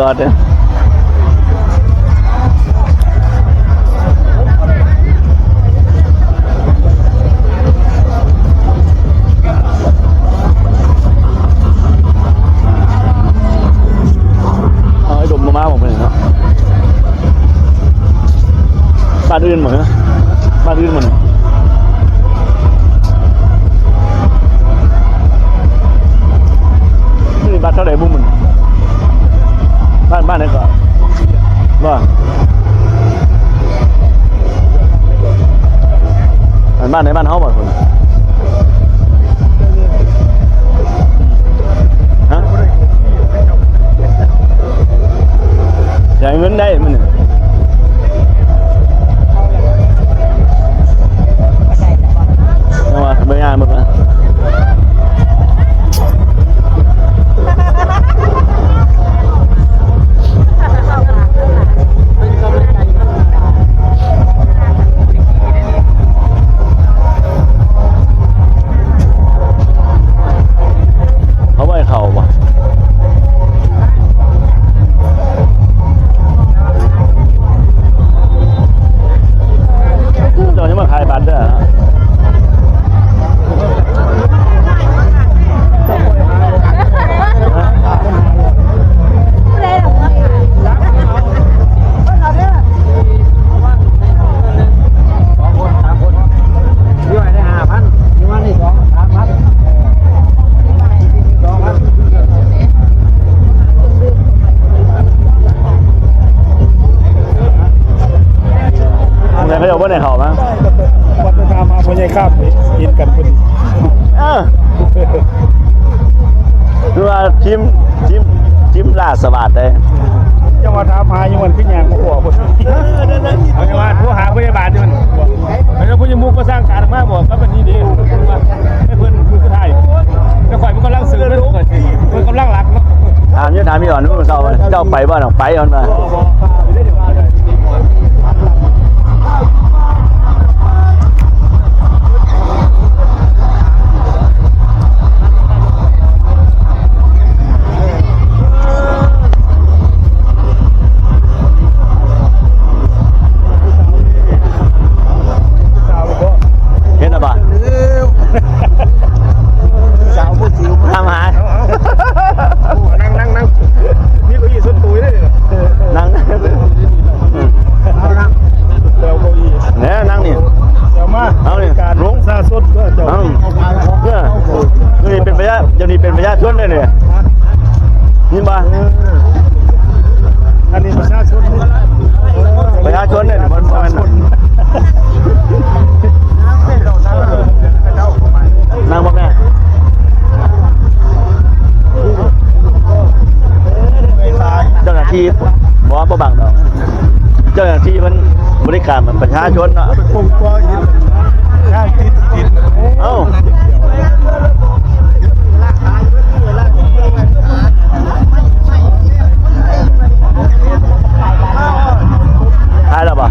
ອດເດີ້. ເອົາໄອ້ດົມມາ ມາບໍ່ເພິ່ນເນາະ. ບ້ານອື່ນບໍ່ເນາະ? ບ້ານອື່ນບໍ່ເນາະ? ນີ້ບັດເທົ່າໃດບຸ ມື້ນີ້? ບ້ານ ບ້ານໃດເກາະ? ບໍ່ ອັນບ້ານໃດ ບ້ານເຮົາບໍ່ພຸ້ນ? ຮະ? ຈ່າຍເງິນໄດ້ມື້ນີ້ ແຕ່ວ່າເບິ່ງງານເບິ່ງນະ. ເຂົາບໍ່ໃຫ້ເຂົ້າບໍ່? ເຈົ້າຍັງມາຂາຍບັດເດີ. ສອງຄົນ ສາມຄົນ ຢູ່ໃຫ້ໄດ້ຫ້າພັນ ຢູ່ມານີ້ສອງ ສາມພັນ ສອງພັນ. ແຕ່ເຂົາເຈົ້າບໍ່ໄດ້ເຂົ້າມາ ວ່າໄປຖາມຫາພໍ່ໃຫຍ່ຄາບ ເຫັນກັນພໍດີ. ເອີ ຄືວ່າທີມ ທີມ ທີມລ່າສະຫວາດເດ້. ເຈົ້າວ່າຖາມຫາຢູ່ ມັນຄືຫຍັງບໍ່ອອກ. ເອີ ນັ້ນໆ ເຂົາຈະວ່າໂທຫາພະຍາບານຢູ່ຫັ້ນ. ເຂົາເຈົ້າຜູ້ຍະມຸກກໍສ້າງການມາບອກກັບອັນນີ້ເດ້ ວ່າໃຫ້ເພິ່ນມື້ສຸດທ້າຍ. ແຕ່ຂ້ອຍມັນກຳລັງສືບເດ້ ຂ້ອຍ ເພິ່ນກຳລັງລັກເນາະ. ຖາມຢູ່ ຖາມຢູ່ ມື້ເຊົ້າ ເຈົ້າໄປບໍ່? ໄປ ເພິ່ນວ່າ. ເຫັນແລ້ວບໍ່? ສາວຜູ້ຈິວ ຖາມຫາ. ນັ່ງ ນັ່ງ ນັ່ງ ມີເກົ້າอี้ສ່ວນໂຕເດ້. ນັ່ງ ເອົານັ່ງ ແລ້ວເກົ້າอี้ແນ່ ນັ່ງນີ້ ເອົາມາ ເອົານີ້ ການລົງ ປະຊາຊົນຕົວະເຈົ້າ. ເອີ ນີ້ເປັນປະຊາ ດຽວນີ້ເປັນປະຊາຊົນເດ້ນີ້ ຍິນບໍ່? ເອີ ອັນນີ້ປະຊາຊົນນີ້ ປະຊາຊົນເດ້ນີ້ ບໍ່ແມ່ນ ນັ່ງບໍ່ແມ່ນ ເຈົ້າໜ້າທີ່ ບໍ່ ບໍ່ບັງດອກ ເຈົ້າໜ້າທີ່ເພິ່ນບໍລິການປະຊາຊົນເນາະ. ເອົ້າ ຂາຍແລ້ວບໍ່?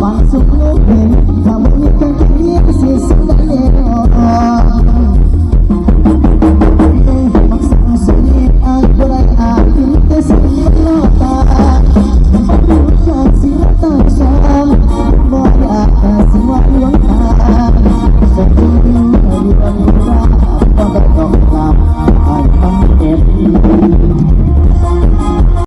ບັນສຸກລູກເປັ